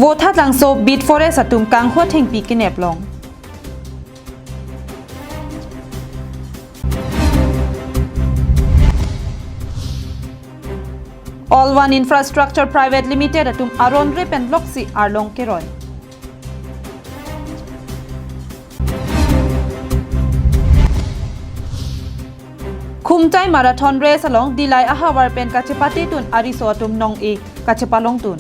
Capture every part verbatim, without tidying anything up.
Vothatlangso Beat Forest atum kanghu athengpi kenep long. All One Infrastructure Private Limited atum aron re pen loksi arlong keroi. Khumtai Marathon Race along Dillai ahavar pen kachepate tun ariso atum nong-e kachepalong tun.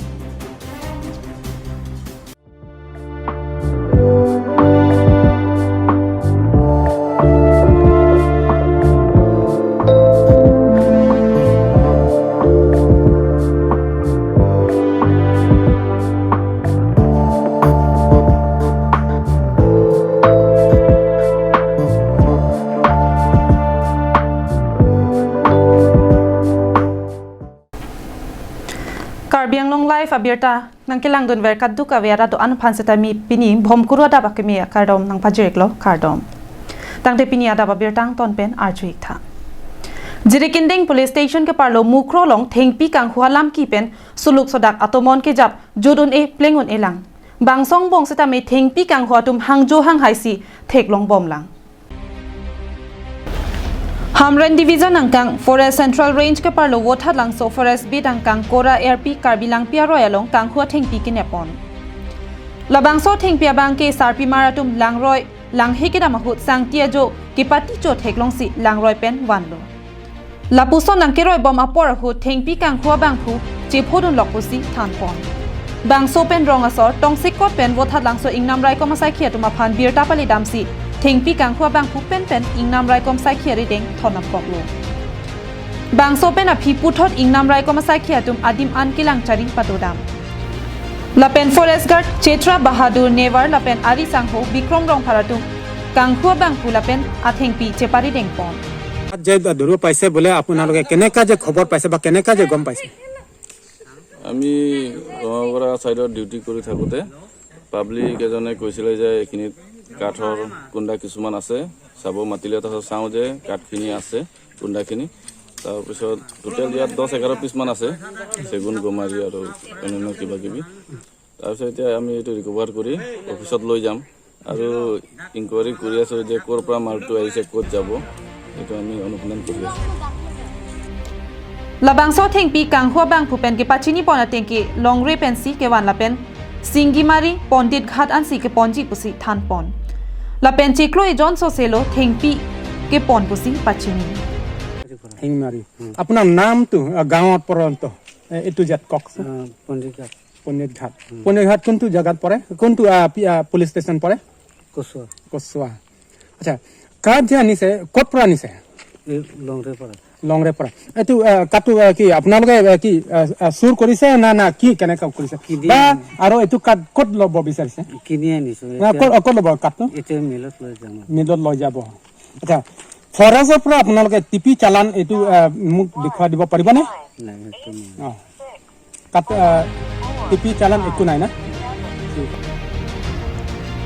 Karbi Anglong Live abirta nangkelangdunver kadokave arat do-an aphan seta pini Bhomkuru adap akimi akardom nangpajir-iklo, kardom. Tangte pini adap abirta angton pen arju-iktha. Jirikinding Police Station keparlo Mukroh along thengpi kanghu alamki pen suluk sodak atomon kejap jut un-e pleng un-e lang. Bangso angbong setame thengpi kanghu atum hangjo hanghaisi theklongbom lang. Hamren Division angkang Forest Central Range keparlo Vothatlangso Forest Beat angkang Kora R P Karbi Langpi aroi along kanghu athengpi kenep pon. Labangso thengpi abangke sarpimar atum langroi langhe kedam ahut sangti ajo kepati cho theklongsi langroi pen vanlo. Lapuson nangkeroibom apor ahut thengpi kanghu abangphu chephodunlok pusi thanpon. Bangso pen rong asor tongsekot pen Vothatlangso Ingnam Raikom asaikhi atum aphan birta palidamsi thengpi kanghu abangphu penpen Ingnam Raikom asaikhi arideng thon apkoklo. Bangso pen aphi puthot Ingnam Raikom asaikhi atum adim an kelang chari patodam. Lapen Forest Guard Chetra Bahadur Newar lapen ari sangho Bikrom Rongphar atum kanghu abangphu lapen athengpi cheparidengpon. যে ধৰিব পাইছে বোলে, আপোনালোকে কেনেকা যে খবৰ পাইছে বা কেনেকা যে গম পাইছে? আমি ৰঙাগড়া চাইডত ডিউটি কৰি থাকোঁতে পাব্লিক এজনে কৈছিলে যে এইখিনিত কাঠৰ কুন্দা কিছুমান আছে, চাব মাতিলে। তাৰপিছত চাওঁ যে কাঠখিনি আছে, কুন্দাখিনি। তাৰপিছত টোটেল ইয়াত দহ এঘাৰ পিচমান আছে, চেগুন, গমাৰি আৰু অন্যান্য কিবা কিবি। তাৰপিছত এতিয়া আমি এইটো ৰিকভাৰ কৰি অফিচত লৈ যাম আৰু ইনকুৱাৰী কৰি আছোঁ যে ক'ৰ পৰা মালটো আহিছে, ক'ত যাব, এইটো আমি অনুসন্ধান কৰি আছোঁ। Labangso thengpi kanghu abangphu pen kepachinipon atengke longre pensi kevan lapen Singimari Pondit Ghat ansi keponji pusi thanpon. Lapen chiklo ejon soselo thengpi kepon pusi pachini. Singimari। আপোনাৰ নামটো, আহ, গাঁৱৰ পৰন্ত, এ, এইটো জেগাত কওকচোন। আহ, পণ্ডিত ঘাট। পণ্ডিত ঘাট। হুম। পণ্ডিত ঘাট কোনটো জেগাত পৰে? কোনটো, আহ, পি-, আহ, পুলিচ ষ্টেচন পৰে? কচুৱা। কচুৱা। আচ্ছা, কাঠ যে আনিছে, ক'ত পৰা আনিছে? এই লংৰে পৰা। লংৰে পৰা। এইটো, আহ, কাঠটো, আহ, কি আপোনালোকে, আহ, কি, আহ, আহ, চুৰ কৰিছে না, না কি কেনেকা কৰিছে? কিনি বা আনি- আৰু এইটো কাঠ ক'ত ল'ব বিচাৰিছে? কিনি আনিছো। না, এতিয়া ক'ত, ক'ত ল'ব কাঠটো? এতিয়া মিলত লৈ যাম। মিলত লৈ যাব। আচ্ছা, ফৰেষ্টৰ পৰা আপোনালোকে টিপি চালান এইটো, আহ, মোক দেখুৱাই দিব পাৰিবনে? নাই, সেইটো নাই। অ। কাঠ, আহ, টিপি চালান একো নাই না?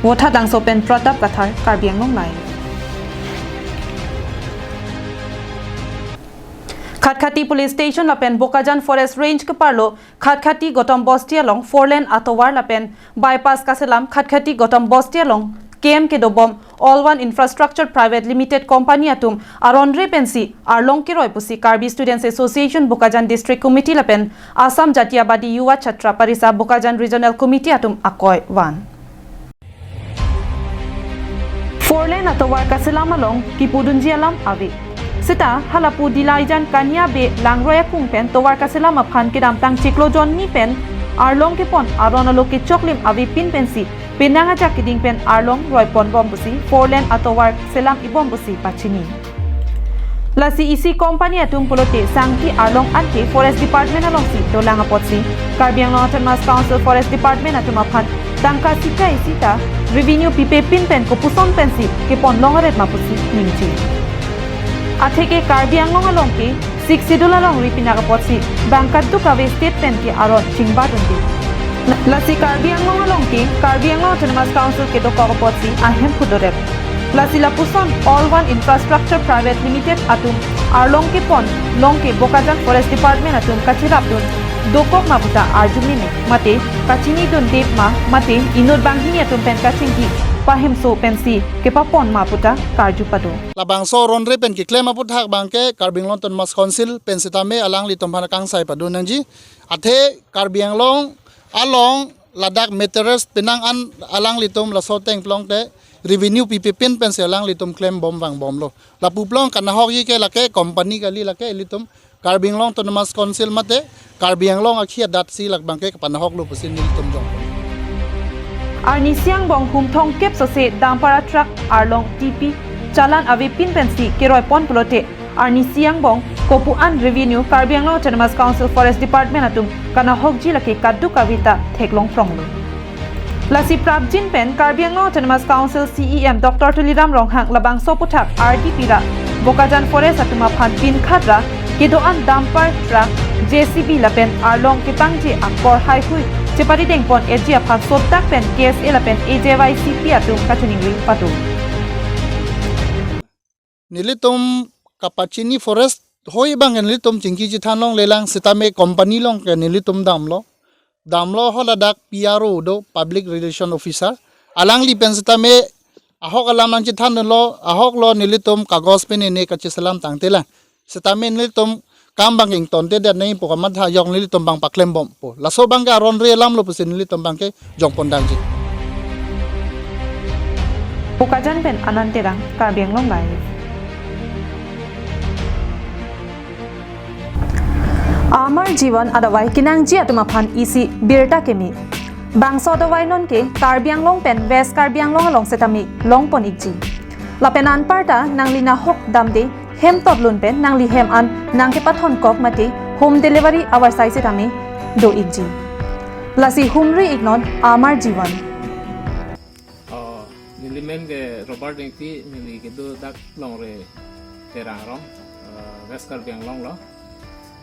Vothatlangso pen Pratap Kathar, Karbi Anglong Live. Khatkhati Police Station lapen Bokajan Forest Range keparlo Khatkhati Gotom Bosti along four lane atovar lapen bypass kaselam Khatkhati Gotom Bosti along camp kedobom All One Infrastructure Private Limited Company atum aron re pensi arlong keroi pusi Karbi Students Association Bokajan District Committee lapen Assam Jatiyabadi Yuva Chhatra Parishad Bokajan Regional Committee atum akoi van. Four lane atovar kaselam along kipudunji alam ave. Seta halapu Dilaijan Kania Be langroi akung pen tovar kaselam aphan kedamtang chiklo jonni pen arlong kepon aron alo kechoklim avepin pensi penang ajak keding pen arlong roiponbom pusi four lane atovar selam ibom pusi pachini. Lasi isi company atum pulote sangti arlong anke Forest Department alongsi dolang apotsi Karbi Anglong Autonomous Council Forest Department atum aphan tangka sika isi ta revenue pipepin pen kopuson pensi kepon long aret ma pusi ningje. Atheke Karbi Anglong along ke Sixth Schedule alongri pinak apotsi bang kadokave state pen ke aron chingbat unde. Lasi Karbi Anglong along ke Karbi Anglong Autonomous Council kedokok apotsi ahemphu dodet. Lasi lapuson All One Infrastructure Private Limited atum arlong kepon long ke Bokajan Forest Department atum kachirapdun dokok ma puta arju meme, mate kachinidunde ma, mate inut banghini atum pen kachingki pahemso pensi kepapon ma puta karju pado. Labangso ronre pen keklem aphuthak abangke Karbi Anglong Autonomous Council pen sitame alanglitum aphan kangsai pado nangji. Athe Karbi Anglong along ladak materials penang an alanglitum laso ateng plong te revenue pipe pin pensi alanglitum klembom vangbomlo. Lapu plong kanahokji ke lake company kali, lake ilitum Karbi Anglong Autonomous Council mate Karbi Anglong akhei adatsi labangke kapanahoklo pusi nelitum jong. Arnisi angbong hum thomkep sose dumper truck arlong tipi chalan avepin pensi keroipon pulote arnisi angbong kopu an revenue Karbi Anglong Autonomous Council Forest Department atum kanahokji lake kaduk kave ta theklong pronglo. Lasi prapjin pen Karbi Anglong Autonomous Council C E M Doctor Tuliram Ronghang labangso aphuthak R D P ra Bokajan Forest atum aphan pinkhat ra kedo-an dumper truck, J C B lapen arlong kepangji akor haihui cheparidengpon eji aphan sotak pen K S A lapen A J Y C P atum kachiningri pado. Nelitum kapachini forest hoi abang nelitum chingki chethan longlelang sitame company along ke nelitum damlo. Damlo ho ladak P R O do, Public Relation Officer. Alangli pen sitame ahok alam nangchethanlo, ahoklo nelitum kagos pen ne kacheselam tangtelang. Sitame nelitum kam abang ingtontedet nangji pu kamatha jong nelitum abang paklembompo. Laso abangke aronre alamlo pusi nelitum abangke jongpon dangji. Bokajan pen Anand Terang, Karbi Anglong Live. Amar Jivan adavai kenangji atum aphan isi birta keme. Bangso adavai nonke Karbi Anglong pen West Karbi Anglong along setame longpon ikji. Lapen anparta nangli nahok damde hem totlun pen nangli hem an nangkepathon kok mate home delivery avarsai setame do ikji. Lasi humri iknon Amar Jivan. Oh, neli men ke Robert Engti, neli kedo dak Longre Terang arong, eh, West Karbi Anglong lo.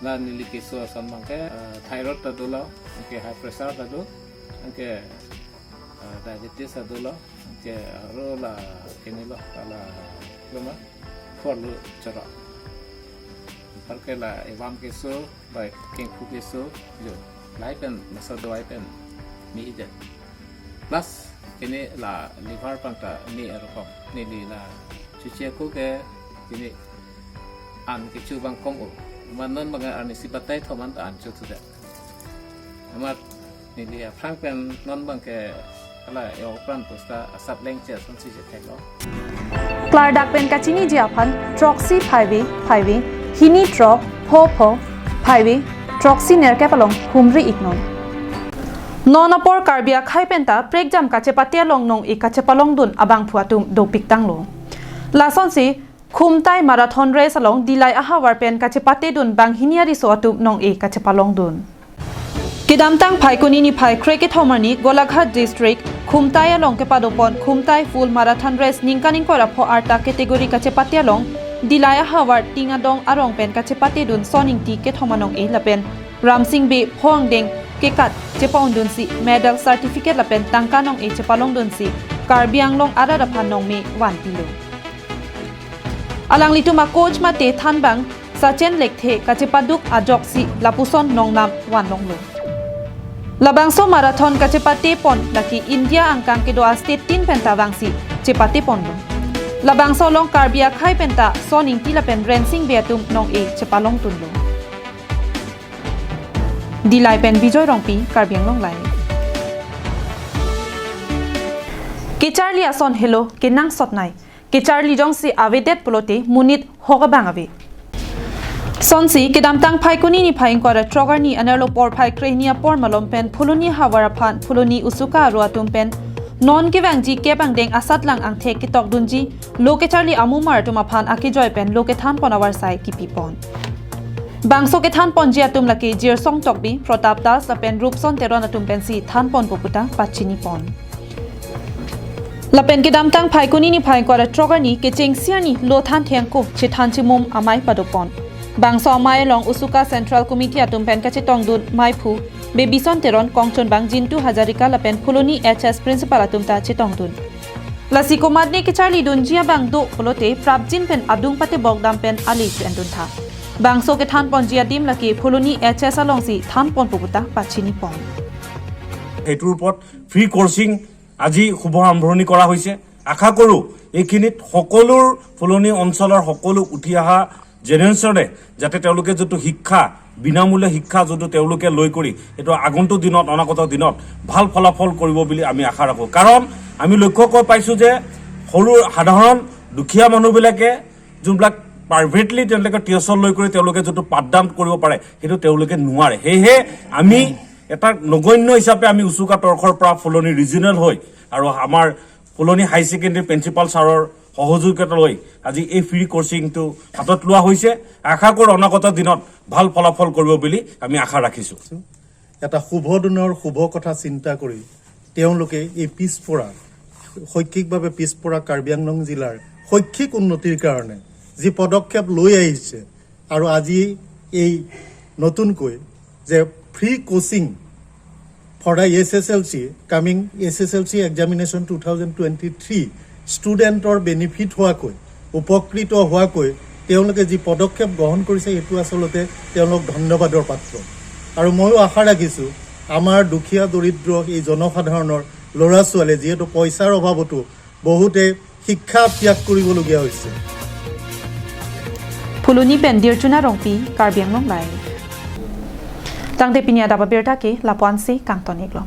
La neli keso ason abangke, eh, thyroid ta dolo, anke high pressure ta do, anke, eh, diabetes ta dolo, anke aro la kene lo, la, lo ma, for lo choro. Anparke la evam keso, bai kengphu keso, jo, lahai pen, masa dawai pen, mi idet. Plus, kene la liver pangta mi arokom. Neli la chuche ko ke kene an kecho abang kom o. Ma non abang arnisi batai thom an ta an chothudet. Amat neli aphrang pen non abangke hala yo pran pusta asap lengche asonsi je theklo. Klardak pen kachiniji aphan throksi phaive phaive, hini throk pho pho phaive, throksi nerkep along humri iknon. Non apor Karbi akhei penta prekjam kachepate along nong-e kachepalongdun abangphu atum dopik tanglo. Lasonsi Khumtai Marathon Race along Dillai ahavar pen kachepatedun banghini ariso atum nong-e kachepalongdun. Kedamtang Phaikuni niphai krekethom arni Golaghat District Khumtai along kepadopon Khumtai Full Marathon Race ningkan ingkoi ra pho arta category kachepate along Dillai ahavar Tingadong arong pen kachepatedun Son Ingti kethom anong-e lapen Ramsing Bey pho angdeng kekat chepa-undunsi medal, certificate lapen tangka nong-e chepalongdunsi Karbi Anglong arat aphan nongme vanpilo. Alanglitum a-coach mate thanbang Sachin Lekthe kachepaduk ajoksi lapuson nongnam vanlonglo. Labangso marathon kachepatepon lake India angkang kedo a-state tin penta vangsi chepateponlo. Labangso along Karbi akhei penta Son Ingti lapen Rensing Bey atum nong-e chepalongdunlo. Dillai pen Bijoy Rongpi, Karbi Anglong Live. Kecharli ason helo kenangsotnei. Kecharli jongsi avedet pulote monit hok abang ave. Sonsi kedamtang Phaikuni niphai ingkoi ra throk arni anerlo porphai krehini apor malom pen Phuloni havar aphan Phuloni Usuka aro atum pen non kevangji kep angdeng asatlang angthek ketokdunji lo kecharli amumar atum aphan akejoi pen lo kethanpon avarsai kipipon. Bangso kethanponji atum lake Jirsong Tokbi, Pratap Das lapen Rupson Teron atum pensi thanponpo puta pachinipon. Lapen kedamtang Phaikuni niphai ingkoi ra throk arni kechengsi arni lo than thengko chethan chimum amei padopon. Bangso amei along Usuka Central Committee atum pen kachetongdun meiphu Bebison Teron, kongchunbang Jintu Hazarika lapen Phuloni H S principal atum ta chetongdun. Lasi komatne kecharlidunji abang do pulote prapjin pen adung patebok dam pen ale endun tha. Bangso kethan ponji adim lake Phuloni H S alongsi than ponpo puta pachini pon. সেইটোৰ ওপৰত ফ্ৰী কৰ্চিং আজি শুভ আৰম্ভণি কৰা হৈছে। আশা কৰোঁ এইখিনিত সকলোৰ ফুলনি অঞ্চলৰ সকলো উঠি অহা জেনেৰেশ্যনে যাতে তেওঁলোকে যিটো শিক্ষা, বিনামূলীয়া শিক্ষা যিটো তেওঁলোকে লৈ কৰি এইটো আগন্তুক দিনত, অনাগত দিনত ভাল ফলাফল কৰিব বুলি আমি আশা ৰাখোঁ। কাৰণ আমি লক্ষ্য কৰি পাইছোঁ যে সৰু সাধাৰণ দুখীয়া মানুহবিলাকে যোনবিলাক প্ৰাইভেটলি তেওঁলোকে টিউচন লৈ কৰি তেওঁলোকে যিটো পাঠদান কৰিব পাৰে, সেইটো তেওঁলোকে নোৱাৰে। সেয়েহে আমি এটা নগণ্য হিচাপে আমি উচুকা তৰ্খৰ পৰা ফুলনি ৰিজিনেল হৈ আৰু আমাৰ ফুলনি হাই ছেকেণ্ডেৰী প্ৰিন্সিপাল ছাৰৰ সহযোগিতা লৈ আজি এই ফ্ৰী কৰ্চিংটো হাতত লোৱা হৈছে। আশা কৰোঁ অনাগত দিনত ভাল ফলাফল কৰিব বুলি আমি আশা ৰাখিছোঁ। এটা শুভ দিনৰ শুভ কথা চিন্তা কৰি তেওঁলোকে এই পিছপৰা, শৈক্ষিকভাৱে পিছপৰা কাৰ্বি আংলং জিলাৰ শৈক্ষিক উন্নতিৰ কাৰণে যি পদক্ষেপ লৈ আহিছে আৰু আজি এই নতুনকৈ যে free coaching for the S S L C, coming S S L C examination two thousand twenty-three ষ্টুডেণ্টৰ বেনিফিট হোৱাকৈ, উপকৃত হোৱাকৈ তেওঁলোকে যি পদক্ষেপ গ্ৰহণ কৰিছে, সেইটো আচলতে তেওঁলোক ধন্যবাদৰ পাত্ৰ। আৰু ময়ো আশা ৰাখিছোঁ আমাৰ দুখীয়া দৰিদ্ৰ এই জনসাধাৰণৰ ল'ৰা ছোৱালীয়ে যিহেতু পইচাৰ অভাৱতো বহুতে শিক্ষা ত্যাগ কৰিবলগীয়া হৈছে। Phuloni pen Dirchuna Rongpi, Karbi Anglong Live. Tangte pini adap abirta ke lapu-ansi kangton-iklo.